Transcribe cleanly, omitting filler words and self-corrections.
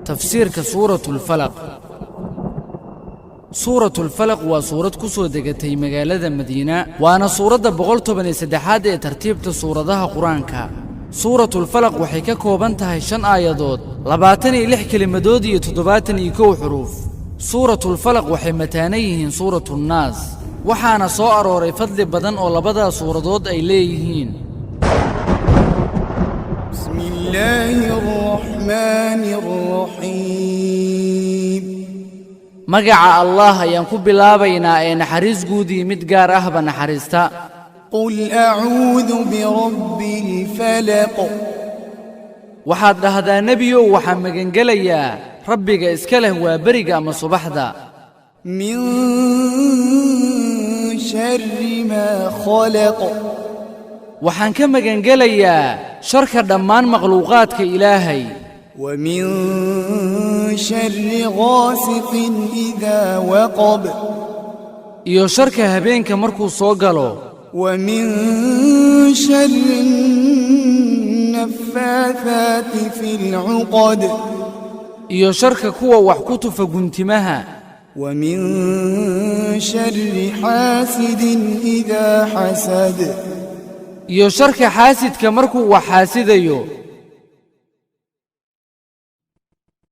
Tafsiirka Suuratulfalaq. Suuratulfalaq waa suurad ku soo degatay magaalada Madiina, waana suuradda 113aad ee tartiibta suuradaha Qur-aanka. Suuratulfalaq waxay ka kooban tahay shan aayadood, 26 kelimadood iyo 71 xuruuf. Suuratulfalaq waxay mataana yihiin Suuratuunnaas, waxaana soo arooray fadli badan oo labadaa suuradood ay leeyihiin. بسم الله الرحمن الرحيم. Magaca Allaah ayaan ku bilaabaynaa ee naxariis guud iyo mid gaar ahba naxariista. قل أعوذ برب الفلق. Waxaad dhahdaa, Nebiyow, waxaan magangelayaa Rabbiga iska leh waa beriga ama subaxda. من شر ما خلق. Waxaan ka magangelayaa sharka dhammaan makhluuqaadka Ilaahay. ومن شر غاسق إذا وقب. Iyo sharka habeenka markuu soo galo. ومن شر النفاثات في العقد. Iyo sharka kuwa wax ku tufa guntimaha. ومن شر حاسد إذا حسد. Iyo sharka xaasidka markuu wax xaasidayo.